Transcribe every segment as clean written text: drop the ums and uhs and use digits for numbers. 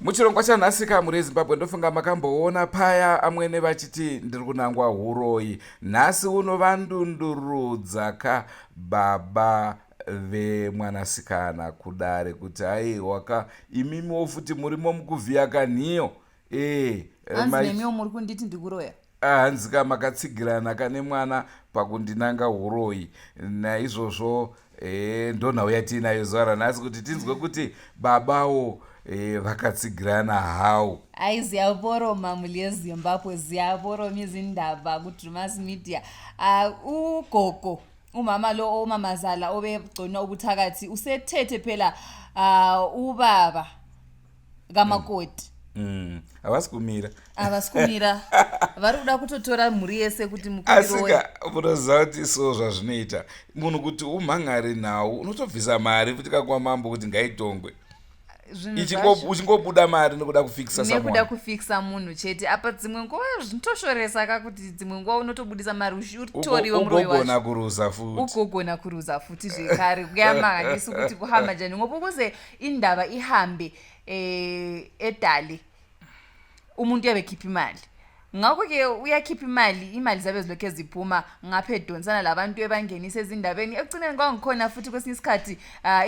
Muchirongwa chanhasi kamuri yeZimbabwe, ndofunga makamboona paya amwene vachiti ndiri kunangwa huroyi. Nhasi uno vandundurudza ka baba vemwanasikana kudare kuti aiwa imimiwo futi murimo mukuvhiya kanhiyo. Hanzi nemiwo muri kunditi ndikuroya. Hanzi ka makatsigirana kane mwana pakundinanga huroyi. Naizvozvo ndonhau yatiinayo zuva ranhasi kuti tinzwe kuti babawo vakatsigirana how. Hayi, ziyaboroma mhuri yeZimbabwe, ziyaboroma izindaba kuDrumas Media. Ugogo, umama lo, omamazala obegconwa ubuthakathi, usethethe phela ubaba kamakoti. Havasi kumira. Havasi kumira, vari kuda kutotora mhuri yese kuti mukurowe. Asika munoziva kuti so zvazvinoita munhu kuti umhangare nhau, unotobvisa mari futi kakwa mambo kuti ngaitongwe. Zvinhu zvacho. Uchingobuda mari nekuda kufikisa nekuda someone. Kufikisa munhu chete. Apa dzimwe nguva zvinotoshoresa ka kuti dzimwe nguva unotobudisa mari utoriwe muroyi ugogona wacho. Kuruza futi. Ugogona kuruza futi zvekare. Kuyamangalisa ukuthi kuhamba njani, ngoba ukuze indaba ihambe edale umuntu uyabe khipha imali. Ngakho-ke uyakhipha imali, imali zabe zilokhu ziphuma ngapha, edonsana labantu, ebangenisa ezindabeni. Ekugcineni kwangikhona futhi kwesinye isikhathi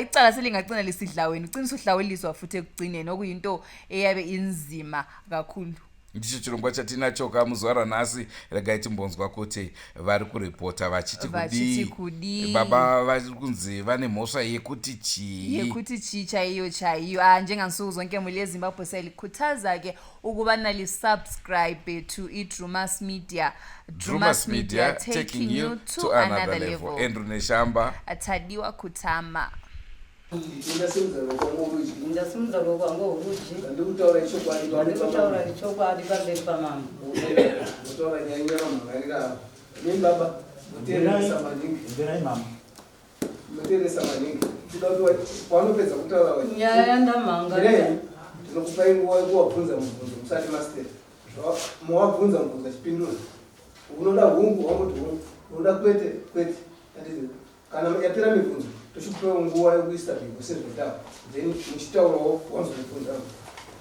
icala selingagcina lisidla wena, ugcina usuhlawuliswa futhi ekugcineni, okuyinto eyabe inzima kakhulu. Ndicho chirongwa chatinacho ka muzuva ranhasi. Regai timbonzwa kuti vari kuripota vachiti vachiti kudii. Kudii. Baba vari kunzi vane mhosva yekuti chii? Yekuti chii chaiyo chaiyo? Njengansuku zonke, mhuri yeZimbabwe, siyalikhuthaza-ke ukubana lisubscribe to iDrumas Media. Drumas Media, taking you to another level. Andrew Neshamba. Tadiwa Kutama. Ndasimudza ruoko rwangu rworudyi. Ndasimudza ruoko rwangu rworudyi. Ndikutaura ichokwadi. Ndikutaura ichokwadi pamberi pamambo. Kutaura nyaya nyavamhangarira ava. Imi baba, muteereresa maningi. Mverai mama. Muteereresa maningi. Toda kuti paunopedza kutaura Nyaya yandamhangarira. Mirei, ndinokupai nguva yekuvabvunza mubvunzo musati masitera. Mowabvunza mubvunzo achipindura. Unoda hungu, wangoti hungu. Unoda kwete, kwete. Handiti kana yapera mibvunzo, tochikupawo nguva yokuisa mhiko sezvataura, then muchitaurawo wanzomubvunza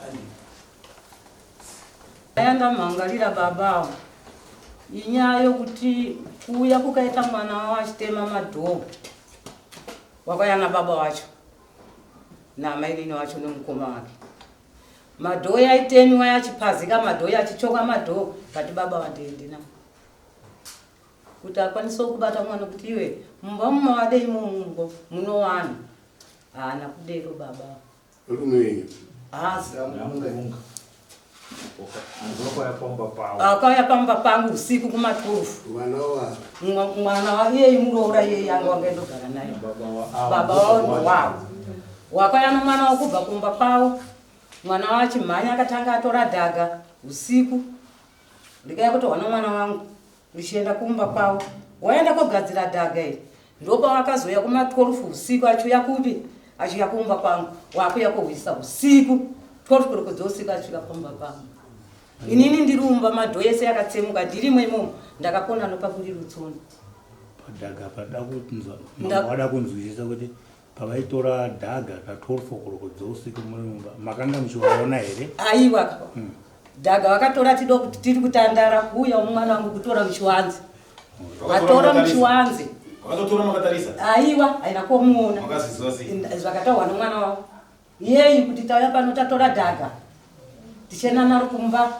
handi. Nyaya yandamhangarira baba avo inyaya yokuti kuuya kukaita mwana wavo achitema madhoo, wakauya nababa wacho namainini wacho nemukoma wake. Madhoo yaitemiwa, yachipazika madhoo, yachichoka madhoo, but baba vandiendina kuti akwanisewo kubata mwana kuti iwe mumba mumavade imomo munowana. Haana kudero baba. Murume wenyu? Hazi. Ndamuunga. Anzwa pamba pavo. Akauya pamba pangu usiku kuma12. Mwana wavo? Mwana iyeye muroora iyeye anga wanga ndogara naye. Baba wa Baba wavo ndowavo wakauya nomwana wokubva kumba kwavo. Mwana wachimhanya, akatanga atora dhaga usiku. Ndikaya kutohwa nomwana wangu ndichienda kumba kwavo, waenda kogadzira dhaga iri. Ndopawakazouya kuma12 usiku achiuya kupi? Achiuya kumba kwangu, wakuya kohwisa usiku 12 kuroko dzeusiku. Achisvika pamba pangu, inini ndiri umba, madhoo ese akatsemuka, ndirimo imomo, ndakapona nopakundi rutsono. Padhaga pada kunzwa mama wada kunzwisisa kuti pavaitora dhaga ka12 o'clock dzeusiku muri mumba, makanga muchivaona here? Aiwa, dhaga vakatora tido kuti tiri kutandara. Kuuya mwana wangu kutora muchiwanze, vatora muchiwanze. Wakatotora makatarisa? Aiwa, haina komuona. Makazviziva sei? Zvakataurwa nomwana wavo yeyi kuti tauya pano, tatora dhaga, tichienda naro kumba.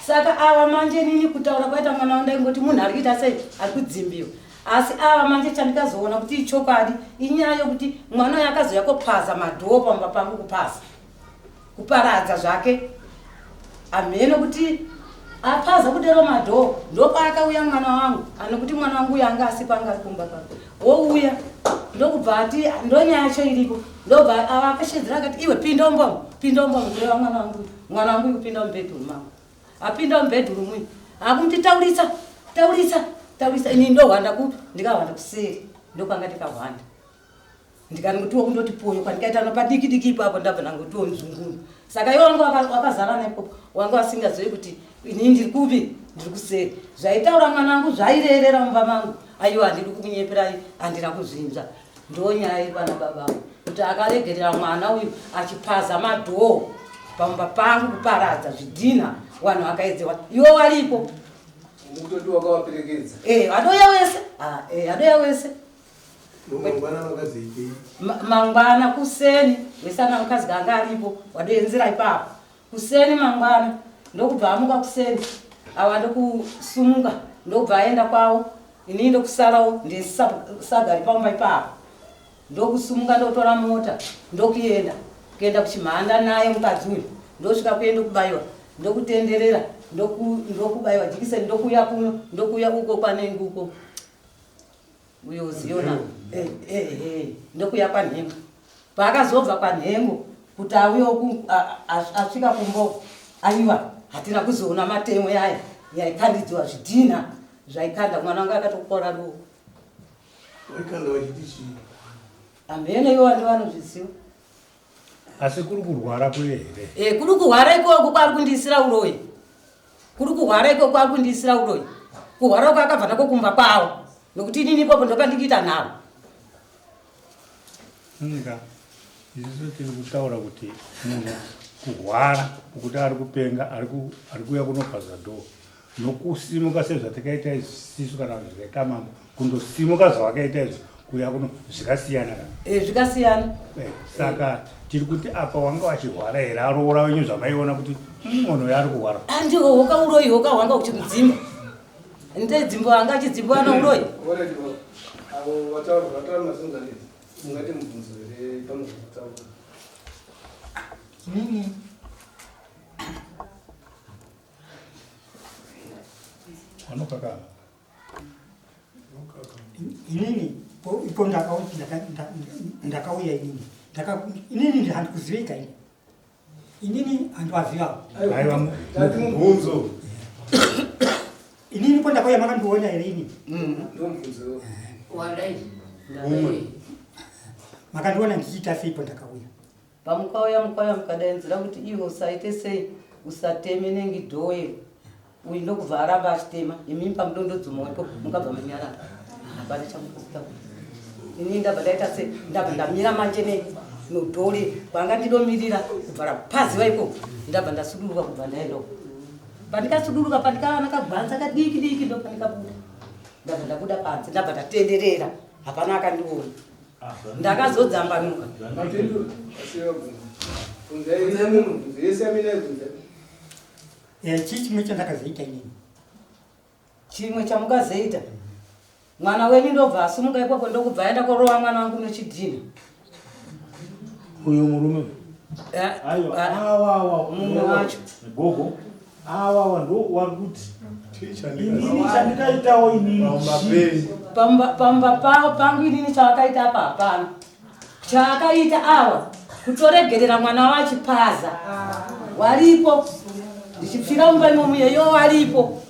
Saka ava manje, nini kutaura kwaita mwana wangu, ndaingoti munhu ari kuita sei, ari kudzimbiwa. Asi ava manje chandikazoona kuti ichokwadi inyaya yokuti mwana uyu akazouya kopaza madhoo pamba pangu, kupaza, kuparadza zvake. Hamheno kuti apaza kudero madhoo, ndopaakauya mwana wangu anokuti mwana wangu uyu anga asipo, anga ari kumba kwake. Wouya ndokubva ati, ndonyaya yacho iripo, ndobva ava akashedzera akati, "Iwe, pinda umbomo, pinda umbomo," kureva mwana wangu uyu. Mwana wangu uyu kupinda mubedroom mangu, apinda mubedroom uyu akumuti, "Taurisa, taurisa, taurisa." Ini ndohwanda kupi? Ndikahwanda kuseri, ndokwanga ndikahwanda. Ndikangotiwo kundoti poyo kwandikaita nopadiki diki ipapo, ndabva ndangotiwo nzungunu. Saka iwo wanga wakazara nepopo, wanga wasingazivi kuti inini ndiri kupi, ndiri kuseri. Zvaitaura mwana wangu zvairerera mumba mangu. Aiwa, handidi kukunyeperai, handina kuzvinzwa. Ndo nyaya iri pana baba vangu, kuti akaregerera mwana uyu achipaza madhoo. pamba pangu kuparadza zvidhina vanhu vakaedzewa iwo waripo. Mukutoti wakavaperekedza. Eh, adoya wese. Ah, eh, adoya wese. Mangwana makazoitei? Mangwana kuseni wesana mukadzi kanga aripo wadoenzera ipapo kuseni mangwana ndokubva amuka kuseni awa ndokusumuka ndokubva aenda kwavo inini ndokusarawo ndisagari pamba ipapo ndokusumuka ndotora mota ndokuenda kuenda kuchimhanda naye mukadzi uyu ndosvika kuenda kubaiwa ndokutenderera ndokubaiwa jikiseni ndokuuya kuno ndokuuya uko kwanenge uko uyo Ziona eh, eh, eh, ndokuya kwanhengo paakazobva kwanhengo kuti auye asvika kumboko aiwa hatina kuzoona matemo yaya yaikandidziwa zvidhina zvaikanda mwana wangu akatokora ruoko. Vaikanda vachiti chii? Hamheno iwo ndo vanozviziva. Asi kuri kurwara kuye here? E, kuri kurwara ikoko kwari kundiisira uroyi. Kuri kurwara ikoko kwari kundiisira uroyi. Kurwara uko akabva nako kumba kwavo nokuti inini ipopo ndopandikuita nharo. Nga isusu tiri kutaura kuti munhu kurwara ukuti ari kupenga ari kuuya kunopaza dhoo nokusimuka sezvatakaita isisu kana zvikaita mambo kundosimuka zvavakaita izvo kuuya kuno zvikasiyana ka. E, zvikasiyana. Eh, saka tiri kuti apa wanga wachirwara here aroora wenyu zvamaiona kuti munhu uyo ari kurwara? Andiwo hoka uroyi hoka hwanga huchimudzimba ndedzimbo anga achidzimbiwa nouroyi. Already, avo vataura mazunganidzi mungati mubvunzo here pamuzokutaura? Inini Vanokakama. Inini ipo ndakauya inini inini handikuziveika ini inini handiwazivawo. Aiwa, Tati mubvunzo. Inini po ndakauya makandiona here inini? Ndomubvunzo. Wadai. Umwe. Makandiona ndichiita sei po ndakauya? Pamukauya mukauya mukadaidzira kuti iwe usaite sei usateme nengidhoye uyu ndokubva aramba achitema imimi pamudondodzuma ipo mukabva manyarara hapana chamukutaura. Inini ndabva ndaita sei ndabva ndamira manje ne nodhore kwanga ndidomirira kubva rapaziva ikoko ndabva ndasuduruka kubva ndaenda uko pandikasuduruka pandikawana kagwanza kadiki diki ndo pandikabuda ndabva ndabuda panze ndabva ndatenderera hapana akandiona ndakazodzambanuka. Mapindura asiye vabvunza. Bvunzai munhu bvunzo yese yamina ibvunzai. Eh, chii chimwe chandakazoita inini? Chimwe chamukazoita mwana wenyu ndobva asumuka ikoko ndokubva aenda korova mwana wangu nechidhina. Uyu murume Eh, Aiwa, ah, awa awa mumwe wacho. Gogo awa awa ndo wari kuti Ticha inini chandikaitawo inini chii? Pamba pavo pangu inini chavakaita apa hapana chaakaita awa kutoregerera mwana wachipaza waripo ndichipfira mumba imomo yeyo waripo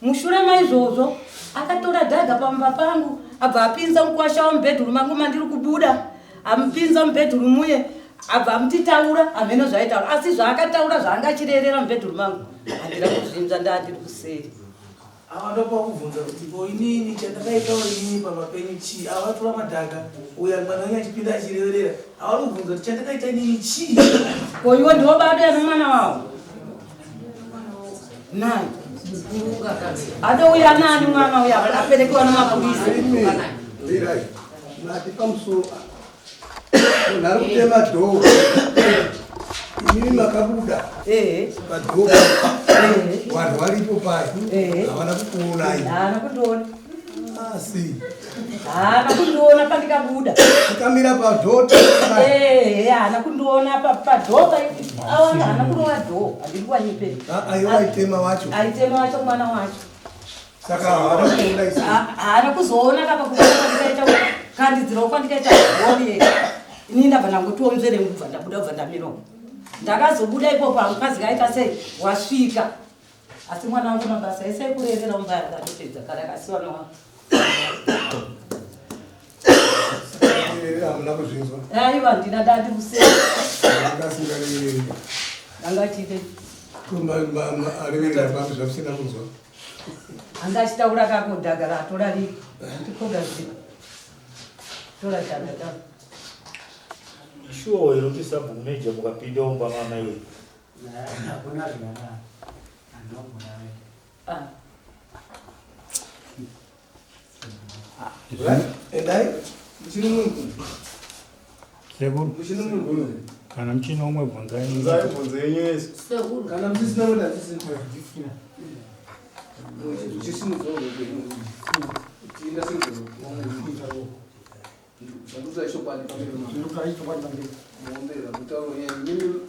mushure maizvozvo akatora dhaga pamba pangu abva apinza mukwasha wamubhedhuru mangu mandiri kubuda amupinza mubhedhuru muye abva amutitaura hameno zvaitaura asi zvaakataura zvaanga achirerera mubhedhuru mangu handina kuzvinzwa ndaandiri kuseri. Ava ndopakubvunza kuti ko inini chandakaitawo inini pamba penyu chii? Ava vatora madhaka uya mwana wenyu achipinda achireverera ava kubvunza kuti chandakaita inini chii? Ko iwo ndiwo bado nomwana wawo nani adouya nani mwana uya aperekewa namapurisa. Mirai. Mati pamusoro. Munhu ari kutema dhoo. Imimi makabuda ehe padhoo. Vanhu varipo pai. Ehe. Havana kukuonai. Haana kundiona. Asi Haana kundiona pandikabuda. tikamira padhoo. Ehe, haana kundiona padhoo awanga haana kurova dhoo handiri kuwanyeperi. Aiwa aitema wacho. Aitema wacho mwana wacho. Saka havana kuona isi. Haana kuzoona kapa kuona kwandikaita kandidzirawo kwandikaita dhoo ini ndabva ndangotiwo muzvere kubva ndabuda kubva ndamirawo ndakazobuda ipopo hamukazi kaita sei wasvika asi mwana wangu mabasa ese ekurerera mumba akatopedza kare akasiwa nowa. Hamuna kuzvinzwa. Aiwa ndina ndandi kusei. Anga asingarevereri. Anga achiite Areverera papi zvamusina kunzwa. Anga achitaura kako dhaga ratora riri tikoga zvino tora dhaga ta. Shuwa here kuti sabhuku meja mukapinda mumba mamai wenyu? Hakuna zvakanaka. Handinombona Ah. Endai muchiri munhu. Sekuru. Muchiri munhu. Kana muchine umwe bvunzai. Bvunzai bvunzo yenyu yese. Sekuru. Kana musisina munhu hatisina. Uchisimudza tindasimudza zvandikutora chokwadi pamberi Ndinotora chokwadi pamberi. muombera kutaura nyaya mimi.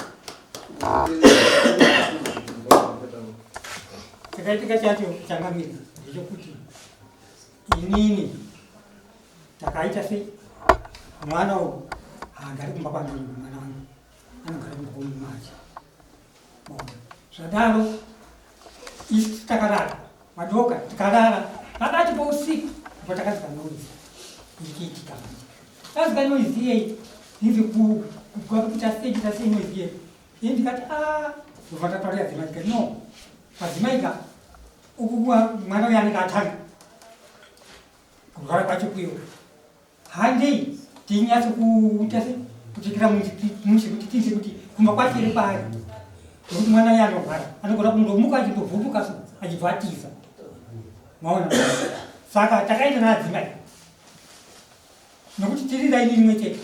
Chakaitika chacho changamira ndechekuti inini takaita sei mwana uyu haagari kumba kwangu mwana wangu anogara kumba kwomumachi. Zvadaro isu takarara madoka tikarara pakati pousiku ndipo takazwa noise ichiitika. Tazwa noise iyei inzi kuita sei kuita sei noise iyei ini ndikati a ndobva tataurira dzimai ndikati no madzimai ka uku mwana uyu anenge atanga kurwara kwacho kuyo handei tinyatso kuita se kutikira mushe kuti tinze kuti kumba kwacho iri paari nekuti mwana uyu anorwara anogona kundomuka achindovhunduka so achibva atiza maona. Saka takaenda naadzimai nokuti tiri raini rimwe chete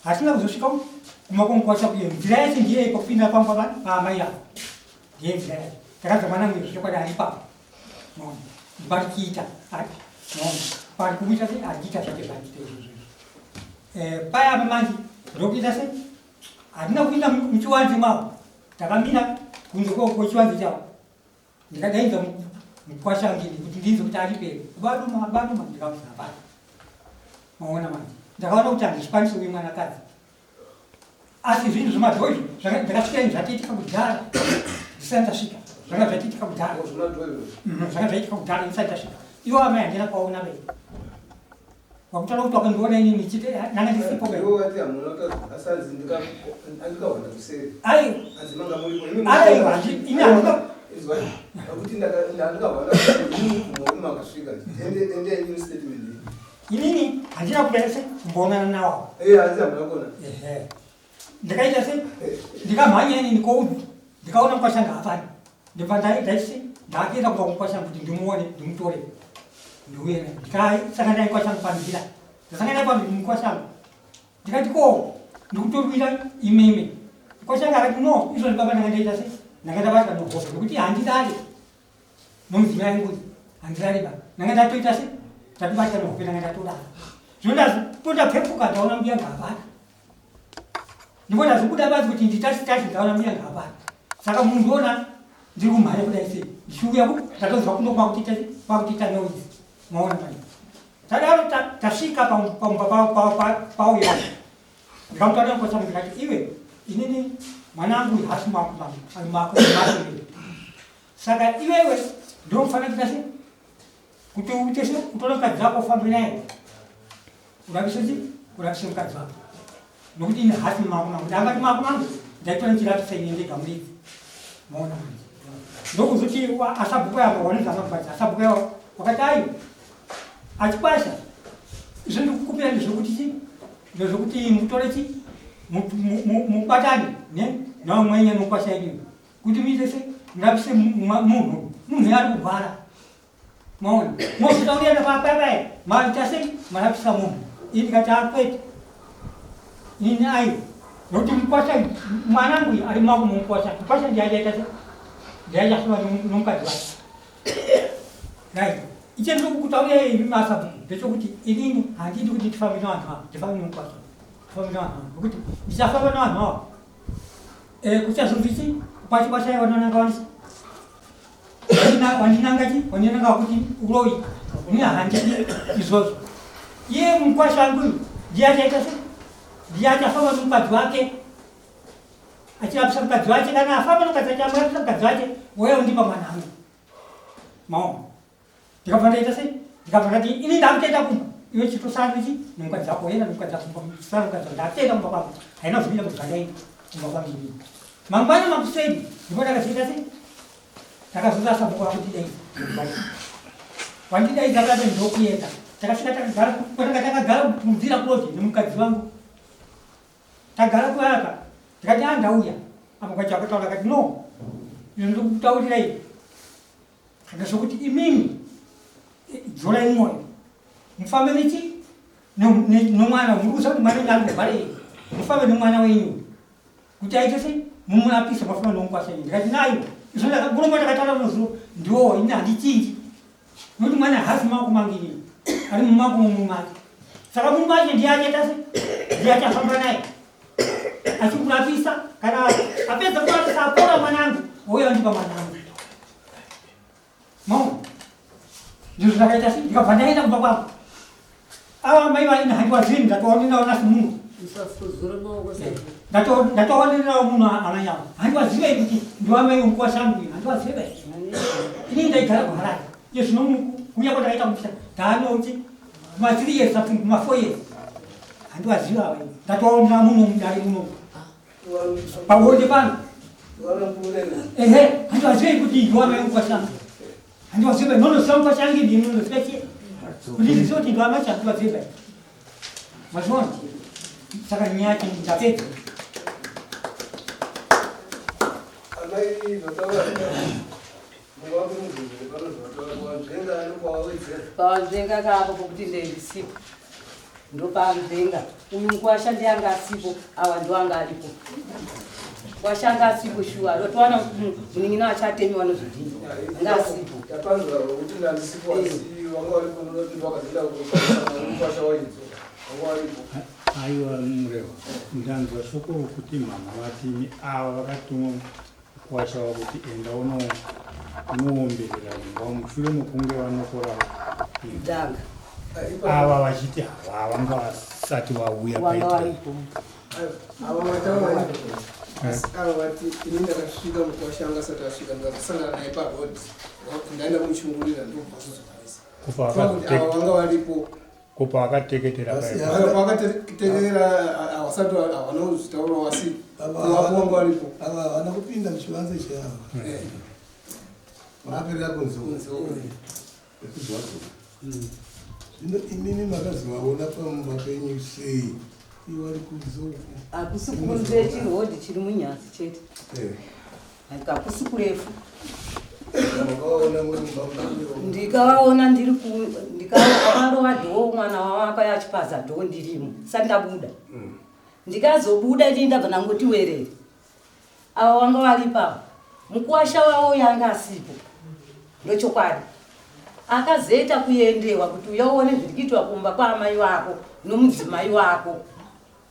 hatina kuzosvika kumba kwomukwasha kuyo nzira yacho ndiye pakupinda pamba paamai avo ndiye nzira yacho takanza mwana uyu zvechokwadi ari ipapo maona ndipari kuita maona pari kumuita sei ari kuita zvake zvakuita izvozvo izvo paya apa manje ndokuita sei hatina kupinda muchiwanze mavo takamira kunze kwechiwanze chavo ndikadaidza mukwasha ngini kuti ndinze kuti ari peri baduma baduma ndikamuti hapana maona manje ndakaona kuti handizvikwanisi uyu mwanakadzi asi zvinhu zvemadhoo izvi ndakasvika ini zvatiitika kudhara ndisati ndasvika zvanga zvatiitika kudhara zvanga zvaitika kudhara ndisati ndasvika iwo amai handina kuvaona vei wakutaura kuti wakandiona inini chete nanga ndisipo aiwa ini handina inini handina kuenda se kumboonana nawo ndikaita se ndikamhanya inini koudzi ndikaona mukwashanga hapana ndibva ndaise ndakuenda kumba kumukwashanga kuti ndimuone ndimutore ndiuye naye ndikasangana naye mukwashanga panzira ndasangana naye pamukwashanga ndikati ko ndikutorwira imimi mukwashanga akati no izvozvi baba ndanga ndaita se ndanga ndabatwa nohope nokuti handirare nomudzimai angu handirare ba ndanga ndatoita se ndatobatwa nohope ndanga ndatorara zvino ndazopondapepuka ndaona mbuya ngavana ndipo ndazobuda badzi kuti nditasi tasi ndaona mbuya ngavana saka munhu ona ndiri kumhanya kudai sei ndichiuya ndatonzwa kuno kwakutiita noise maona manje tadaro tasvika pamumba pauya ndikamutaura mukwasha ndikati iwe inini mwanangu uyu haasi mako mako saka iwewe ndomufanira kuita sei kuti uite se utore mukadzi wako ufambe naye urapise chi urapise mukadzi wako nokuti ini hasi mako mangu ndangati mako mangu ndaitora ndichirapisa ini ndega muridzi maona manje ndokuzoti asabhuku yavo wanonzi amabvadzi asabhuku yavo wakati ayo achikwasha izvo ndikukupira ndezvekuti chi ndezvekuti mutore chi mubatane ne naumwenye nokwasha inini kuti muite se murapise munhu munhu ari kurwara maona mozotaurira papapai maita sei marapisa munhu ini ndikati akwete ini ayo nokuti mukwasha mwanangu uyu ari mako mumukwasha mukwasha ndiye achaita se ndiye achafamba nomukadzi wake right iche ndiri kukutaurira imi masabhuku ndechekuti inini handidi kuti tifambe nevanhu ava ndifambe nomukwasha tifambe nevanhu ava nokuti ndichafamba nevanhu ava kuchazonzi chi kwachikwasha vanonanga vanisi wandinanga chi wandinanga kuti uroyi ini handidi izvozvo iye mukwasha wangu uyu ndiye achaita se ndiye achafamba nomukadzi wake achirapisa mukadzi wake kana afamba nomukadzi wake amurapisa mukadzi wake wouya undipa mwana wangu maona ndikabva ndaita sei ndikabva ndati ini ndakutoenda kumba iwe chitosara chi nemukadzi wako enda nemukadzi wako kumba sara mukadzi wako ndakutoenda kumba kwangu haina kuzomira kuti zvandaenda kumba kwangu inini mangwana makuseni ndipo ndakazoita sei ndakazoza sabhuku wakutidaidza wandidaidza kade ndokuenda takasvika takagara kwatanga takagara kunzira kulodge nemukadzi wangu tagara kuyaka ndikati a ndauya apa kwacho akataura akati no Izvo ndikutaurirai ndezvokuti imimi dzorai mwoyo mufambe nechi nomwana muri kuziva kuti mwana wenyu ari kurwarei mufambe nomwana wenyu kuti aite sei mumurapise mafamba nomukwasha wenyu ndikati nayo izvo muromo ndakataura nozuro ndiwo ini handichinji nokuti mwana haasi mumaoko mangu inini ari mumaoko momurume ake saka murume acho ndiye achaita sei ndiye achafamba naye achikurapisa kana apedza kurapisa apora mwanangu wouya wandipa mwanangu maona ndizvo zvakaita sei ndikabva ndaenda kumba kwangu ava mai vaina handiwazini ndatoonerawo nasi munhu ndatoonerawo munhu ananyama handiwazivei kuti ndiwamai womukwashangu handiwazivei ini ndaigara kuharare iye zvino kuuya kwandakaita kumusha ndaanoti kuma 3 years something kuma 4 years handiwaziva ava ndatoonera muno mudare muno pabonde pano ehe handiwazivei kuti ndiwamai womukwashangu handiwaziva nonoziva mukwashangu ndini nonoziva chii kuti ndizive kuti ndiwamai chandiwaziva mazviona saka nyaya yacho ndapedza Amai zvataura Pawanzvenga kapo pokuti ndendisipo ndopaanzvenga uyu mukwasha ndiye anga asipo awa ndo anga aripo kwasha anga asipo shuwa towana munin'ina wacho atemiwa nozvidhini anga asipo tapanzwa kuti ndandisipo asi vanga varipo ndovakazoenda mukwasha waidzo vanga varipo aiwa murewa ndanzwa shoko rokuti mama vati ava vakatumwa Mukwasha wakuti enda unoomberera mumba mushure mekunge vanokora danga ava vachiti hava vanga vasati vauya wanga varipo ava vataura ava vati ini ndakasvika mukwasha anga asati asvika ndikasangana naye paroad ndaenda kumuchungurira ndokubva kuzozvarisa kupa ava vanga varipo Ko paakateketera Paakateketera havasati havana kuzvitaura asi vapo vanga varipo. Ava havana kupinda muchivanze cheava. Eh. Vakaperera kunze uko. Kunze uko. Vekuzivazuva. Zvino imimi makazovaona pamumba penyu sei? Ivo vari kunze uko. Hakusi kunze chirodhi chiri munyasi chete. Eh. Hakusi kurefu. Ndikavaona Ndikavaona ndiri ku ndikavarova dhoo mwana wavo akauya achipaza dhoo ndirimo sati ndabuda. Ndikazobuda ini ndabva ndangoti werere. Ava vanga vari ipapo. Mukuwasha wavo uyo anga asipo. Ndochokwadi. Akazoita kuendewa kuti uya uone zviri kuitwa kumba kwaamai vako nomudzimai wako.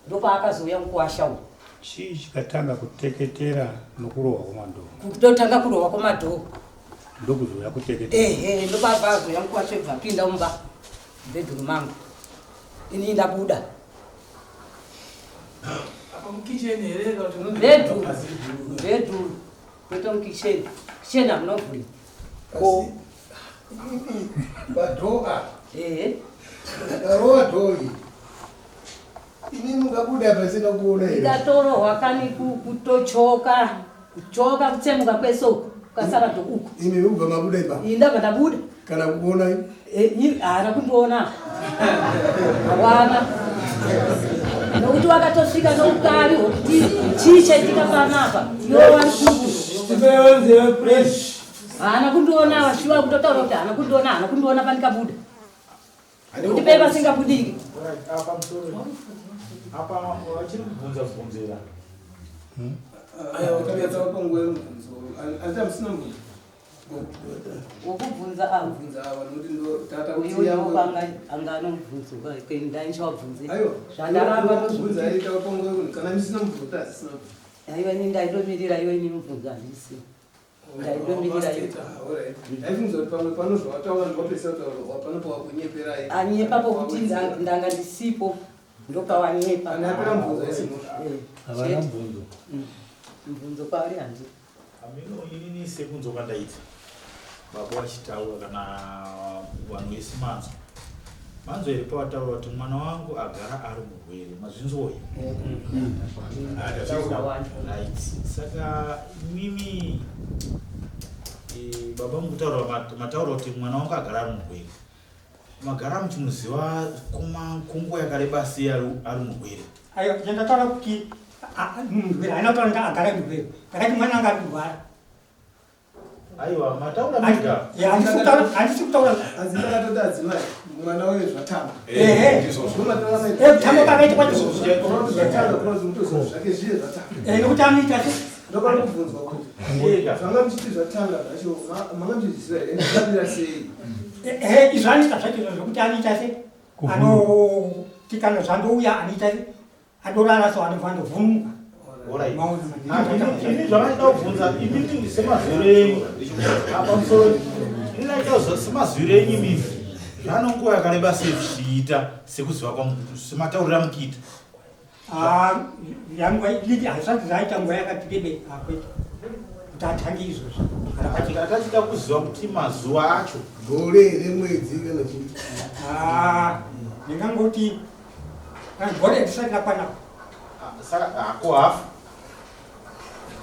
Ndopaakazouya mukuwasha uyu. Chii chikatanga kuteketera nokurohwa kwamadhoo? Kutotanga kurohwa kwamadhoo. Ndokuzouya kuteketera. Ehe, ndopabva azouya mukuwasha ibva apinda mumba bedroom mangu. Ini ndabuda. Apa mukitchen here kana kuti Bedroom. Bedroom. Kwete mukitchen. Kitchen hamuna kuvhurika. Ko padhoo apa. Ehe. Ndakarova dhoo iyi. Ini mungabuda pasina kuona here? Ndikatorohwa kani kutochoka. Kuchoka kutsemuka kwese uku. Kukasara uku. Imi mubva mabuda ipapo. Ini ndabva ndabuda. Kana kuona haana kundiona. Hawana. Nokuti wakatosvika noukari hwokuti chii chaitika panapa. Iwe wari kuku. Haana kundiona vashuwa kutotaura kuti haana kundiona haana kundiona pandikabuda. Kuti pei vasingabudiki. Apa vachiri kubvunza bvunzira. Aiwa, tanyatsa panguva yemubvunzo. Asi hamusina mubvunzo. Wokubvunza ava. Kubvunza ava nokuti ndo tata kuti Uyo yangu. ndopanga anga anomubvunzo ndaindichawabvunze. Aiwa. Zvandaramba Kubvunza aita panguva yekuti kana musina mubvunzo tasisina. Aiwa ini ndaindomirira iwe ini mubvunzo handisi. Ndaindomirira iwe. Ndaifunza kuti pamwe pano zvawataura ndopesa kutaura pano pawakunyeperai. Anyepa pokuti ndanga ndisipo ndopawanyepa. Kana yapera mubvunzo haisi mhosva. Havana mubvunzo. Mubvunzo kwavari handina. Hameno inini sekunzwa kwandaita baba vachitaura kana vanhu vese manzwa manzwa here pavataura kuti mwana wangu agara ari murwere mazvinzwa here right saka imimi baba mukutaura mataura kuti mwana wangu agara ari murwere magara muchimuziva kunguva yakareba sei ari murwere Aiwa, ndataura kuti murwere haina kutaura kuti agara murwere ndakati mwana anga ari kurwara. Aiwa, mataura mega. Handisi kutaura. Asi ndakatoti adzimai mwana uyu zvatanga. Ehe. Eh, kutamba kwakaita kwacho. Zvatanga kunozi mutoziva zvake zviye zvatanga. Eh, nokuti anoita se Ndokwana kubvunzwa kuti zvanga muchiti zvatanga zvacho manga muchizviziva here zvakamira sei? Ehe, izvo anoita zvacho izvo zvokuti anoita se anoti kana zvandouya anoita se adorara so anobva andovhumuka. Alright. Maona Ah, ini zvavaida kubvunza imimi semazwiro enyu pamusoro ini ndaita semazwiro enyu imimi zvano nguva yakareba sei zvichiita sekuziva kwangu sematauriro amukiita. Ah, yanguva idiki hazvisati zvaita nguva yakati rebei akwete kuti atange izvozvo. Tachida kuziva kuti mazuva acho gore here mwedzi kana chii? Ah, ndingangoti ah, gore risati rakwana. Saka hako hafu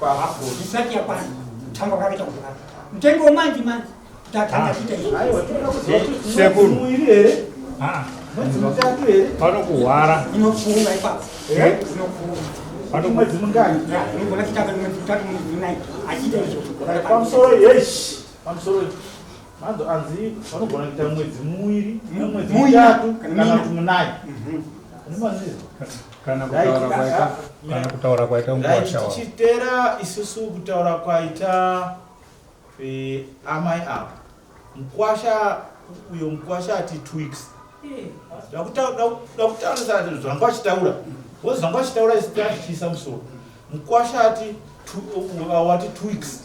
pahafu risati yakwana kutanga kwakaita kudhara mutengo wemanje manje kuti atanga kuita izvo. Aiwa, tinoda kuziva kuti Sekuru. mwedzi muiri here Ah, mwedzi mutatu here panokuhwara Inopfuura ipapo. Eh? Inopfuura. Pano- mwedzi mungani Ya, inogona kutanga mwedzi mutatu mwedzi minai achiita izvozvo. Pamusoro yeshi pamusoro manzo anzi vanogona kuita mwedzi muiri nemwedzi Muina, mutatu kana kana mina. kuti munai Unomanzira? kana kutaura kwaita kana kutaura kwaita Right, mukwasha wavo. tichitera isusu kutaura kwaita amai ava mukwasha uyo mukwasha ati 2 weeks dakutaurisa zvanga achitaura because zvanga achitaura isi tazvichiisa musoro mukwasha ati wati 2 weeks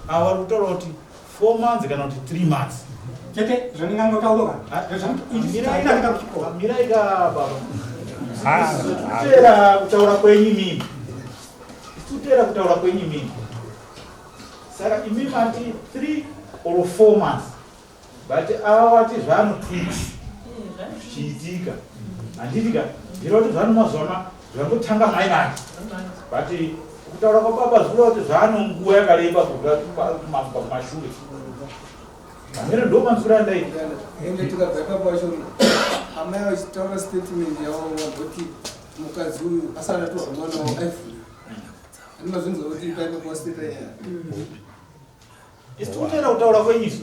ava vari kutaura kuti 4 months kana kuti 3 months. Chete zvandingangotaura ndezvekuti kuchikoro. Mirai ka baba. Ah, Tera kutaura kwenyu imimi, tera kutaura kwenyu imimi. Saka imi mati 3 or 4 months, but ava wati zvano 2 weeks zvichiitika, handiti ka? Ndira kuti zvano mazuva zvangotanga mai manje, but kutaura kwababa zvikureva kuti zvano nguva yakareba kubva kumashure. Hamene ndo manzwiro andaita. Ende tikabva ipapo wacho amai vachitaura statement yavo vamboti mukadzi uyu asati atorwa mwana wavo aivhurika. Andimazvinzwa kuti paipapo wasiteta nyaya. Isi tikutera kutaura kwenyu isu.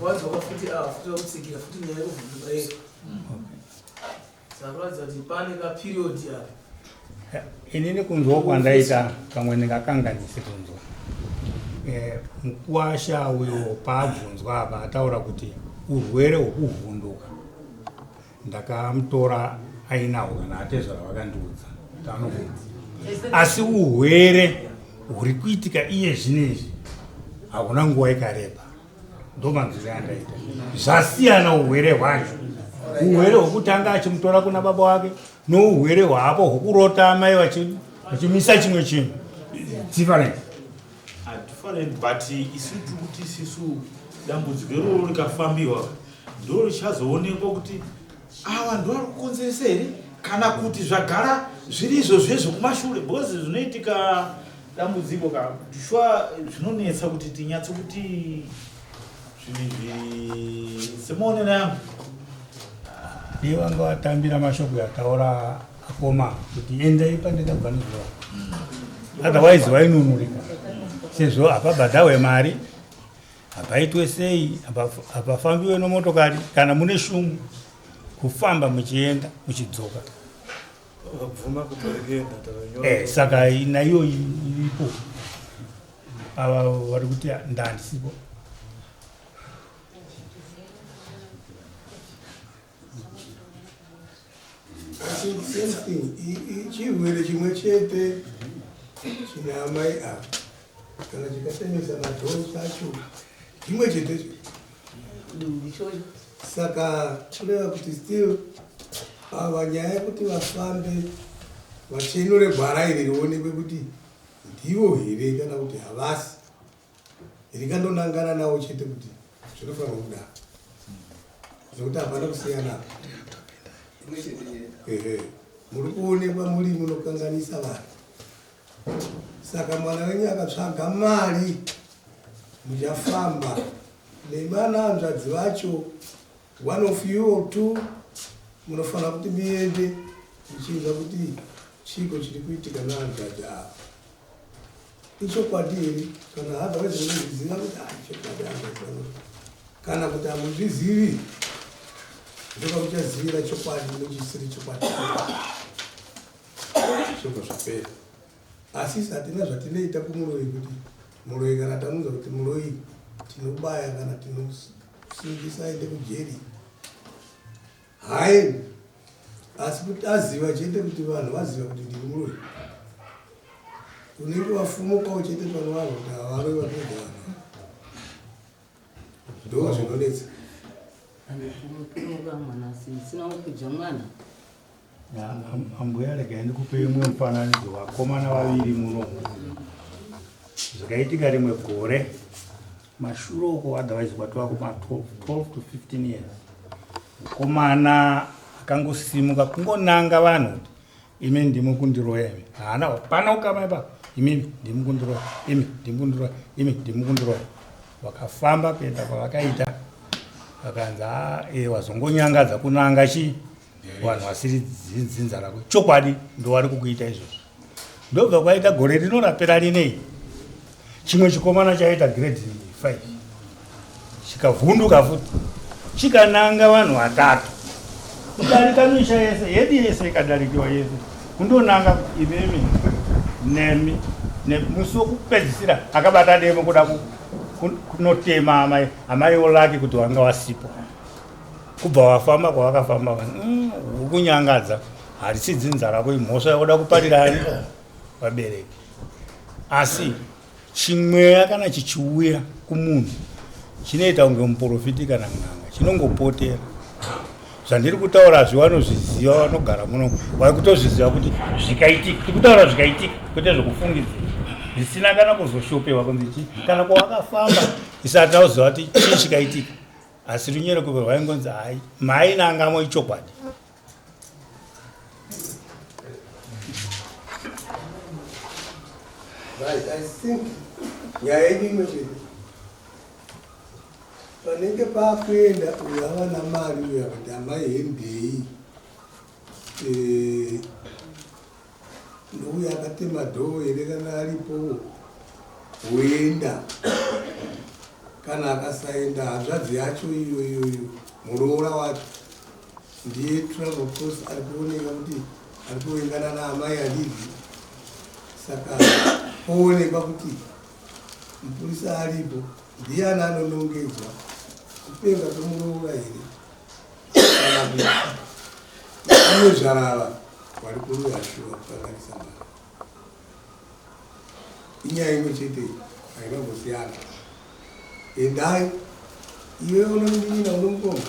Vadzoka futi ava futi vakutsikira futi nyaya yekuvhunduka iyo. Saka kuratidza kuti pane kaperiod apa. Inini kunzwa kwandaita pamwe ndingakanganisi kunzwa. Mukuwasha uyo paabvunzwa apa ataura kuti urwere hwekuvhunduka ndakamutora ainahwo kana atezvara vakandiudza kuti anovhunduka, asi urwere huri kuitika iye zvinezvi hakuna nguva yakareba. Ndo manzwiro andaita. Zvasiyana urwere hwacho, urwere hwekutanga achimutora kuna baba wake nourwere hwapo hwokurota amai vachimisa chimwe chinhu, different. Ah, different, but isu tiri kuti isisu dambudziko iroro rikafambiwa ndo richazoonekwa kuti ava ndo vari kukonzeresa here kana kuti zvagara zviri izvo zvezvo kumashure, because zvinoitika dambudziko ka shuwa zvinonetsa kuti tinyatso kuti zvinhu izvi semaonero yangu. Dei vanga vatambira mashoko yataura akoma kuti endai pandakabva nezuva, otherwise vainunurika sezvo hapabhadharwe mari, hapaitwe sei, hapafambiwe nomotokari kana mune shungu kufamba muchienda muchidzoka. Vakabvuma kuperekenda takanyora. Saka naiyo iripo ava vari kuti ndandisipo. Asi same thing, chirwere chimwe chete chine amai ava kana chikasemesa madhonzi acho chimwe chete. Saka kureva kuti still ava nyaya yekuti vafambe vachenure gwara iri rionekwe kuti ndivo here kana kuti havasi, rikandonangana navo chete kuti zvinofanirwa kudaro zvekuti hapana kusiyana. Ehe, muri kuonekwa muri munokanganisa vanhu. Saka mwana wenyu akatsvaga mari muchafamba nemana hanzvadzi vacho, one of you or two munofanira kuti muende muchinzwa kuti chiko chiri kuitika nehanzvadzi ava. Ichokwadi here kana otherwise munozviziva kuti ah, ichokwadi otherwise kana kuti hamuzvizivi ndopamuchazivira chokwadi nechisiri chokwadi zvobva zvapera asi isu hatina zvatinoita kumuroyi kuti muroyi kana tamuudza kuti muroyi tinobaya kana tinosungisa aende kujeri haendi asi kuti aziva chete kuti vanhu vaziva kuti ndiri muroyi unenge wafumukawo chete pano vanhu kuti havaroyi vanoedza vanhu ndo zvinonetsa Ambuya regai ndikupei mumwe mufananidzo vakomana vaviri muno zvakaitika rimwe gore mashure uko otherwise kwatova kuma 12 to 15 years mukomana akangosimuka kungonanga vanhu kuti imi ndimi kundiroya imi haana hapana ukama ipapo imimi ndimi kundiroya imi ndimi kundiroya imi ndimi kundiroya vakafamba kuenda kwavakaita vakanzi ah, e wazongonyangadza kunanga chii vanhu vasiri dzinza rako chokwadi ndowari kukuita izvozvo ndobva kwaita gore rino rapera rinei chimwe chikomana chaita grade 5 chikavhunduka futi chikananga vanhu vatatu kudarika misha yese yedu yese ikadarikiwa yese kundonanga imimi nemi musi wekupedzisira akabata demo kuda kunotema amai amai olaki kuti wanga wasipo kubva wafamba kwavakafamba mm, uri kunyangadza harisi dzinza rako imhosva yakuda kuparira ani vabereki asi chimweya kana chichiuya kumunhu chinoita kunge muprofiti kana n'anga chinongopotera zvandiri kutaura zvi vanozviziva vanogara muno vari kutozviziva kuti zvikaitika tikutaura zvikaitika kwete zvekufungidzira zvisina kana kuzoshopewa kunzi chii kana kwawakafamba isati tauziva kuti chii chikaitika asi runyerekupe rwaingonzi hai mainangamo ichokwadi Right, I think nyaya yedu imwe chete panenge pakuenda uyo ava namari uyo akati amai hendei eh, Nouya akatema dhoo here kana aripo woenda kana akasaenda hanzvadzi yacho iyo iyoyo muroora wacho ndiye travel cost ari kuoneka kuti ari kuvengana naamai alivhi saka poonekwa kuti mupurisa aripo ndiyani anonongedzwa kupenga kwemuroora here kana kuti anozvarava Wari kuroya shuwa kukanganisa mari. Inyaya imwe chete haina kumbosiyana. Endai iwe unomunin'ina unomukoma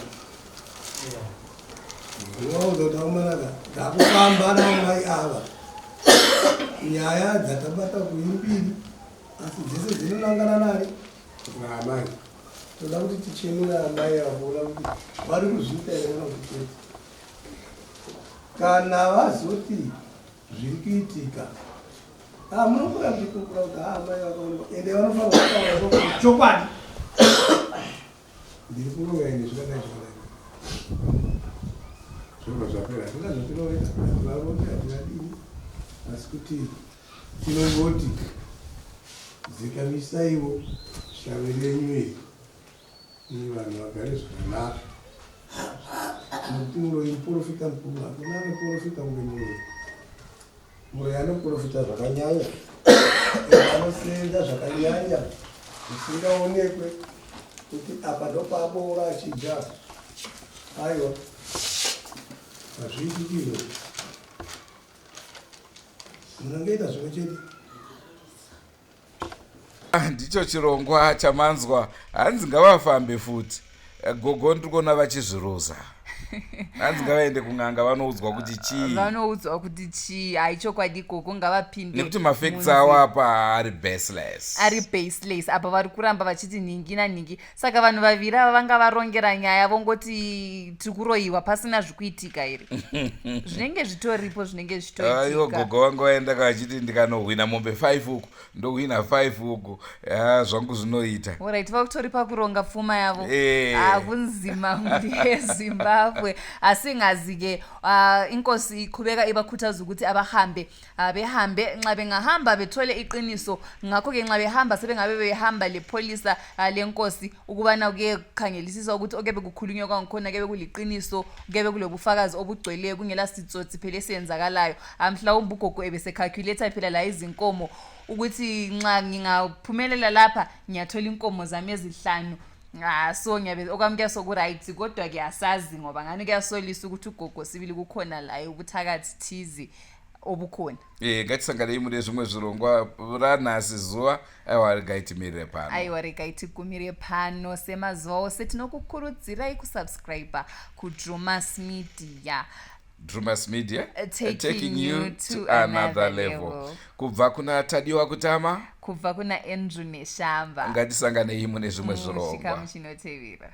unovaudza kuti aomanaka ndakufamba naamai ava nyaya dzatabata kuimbiri asi dzese dzinonangana nani naamai toda kuti tichenure amai ava kuona kuti vari kuzviita here kana kuti kwete Kana vazoti zviri kuitika ah, munokura muchikukura kuti ah, amai vakaonekwa ende vanofanira kutaura kuti chokwadi ndiri kuroya ine zvakadai zvakadai zvobva zvapera hatina zvatinoita hativarombe hativadini asi kuti tinongoti dzikamisaiwo shavi renyu iri Ii vanhu vagare zvakanaka nekuti muroyi muporofita mukuru hakuna anoporofita kunge muroyi muroyi anoporofita zvakanyanya anosenza zvakanyanya zvisingaonekwe kuti apa ndopaboora achidya aiwa hazviitiki izvozvo munangoita zvimwe chete Ndicho chirongwa chamanzwa hanzi ngavafambe futi gogo ndiri kuona vachizviruza hanzi ngavaende kun'anga vanoudzwa kuti chii vanoudzwa kuti chii hai chokwadi gogo ngavapinde nekuti mafacts awo apa ari baseless ari baseless apa vari kuramba vachiti nhingi nanhingi saka vanhu vaviri ava vanga varongera nyaya vongoti tiri kuroyiwa pasina zvikuitika here zvinenge zvitoripo zvinenge zvichitoitika gogo vanga vaenda kavachiti ndikanohwina mombe 5 uku ndohwina 5 uku ya zvangu zvinoita orit vakutori pakuronga pfuma yavo eh. akunzima mhuri yezimbabwe. Zimbabwe. Asingazi-ke inkosi iqhubeka ibakhuthaza ukuthi abahambe behambe nxa bengahamba bethole iqiniso. Ngakho-ke nxa behamba sebengabe behamba lepholisa lenkosi ukubana kuyekhangelisiswa ukuthi okebe kukhulunywa kwangikhona kebe kuliqiniso, kebe kulobufakazi obugcweleyo, kungela sitsotsi phela esiyenzakalayo. Mhlawumbe ugogo ebesekhalkhuletha phela la izinkomo ukuthi nxa ngingaphumelela lapha ngiyathola inkomo zami ezihlanu. So ngiyabe okwami kuyasoku-right, kodwa-ke asazi ngoba ngani kuyasolisa ukuthi ugogo sibili kukhona laye ubuthakathi thize obukhona. Ngatisanganei mune zvimwe zvirongwa ranhasi zuva. Aiwa, regai timirire pano. Aiwa, regai tigumire pano. Semazuva ose tinokukurudzirai kusubscribe kuDrumas Media. Drumas Media, taking, taking you to another level. Kubva kuna Tadiwa Kutama, kubva kuna Andrew Neshamba, ngatisanganei mune zvimwe zvirongwa muchikamu chinotevera.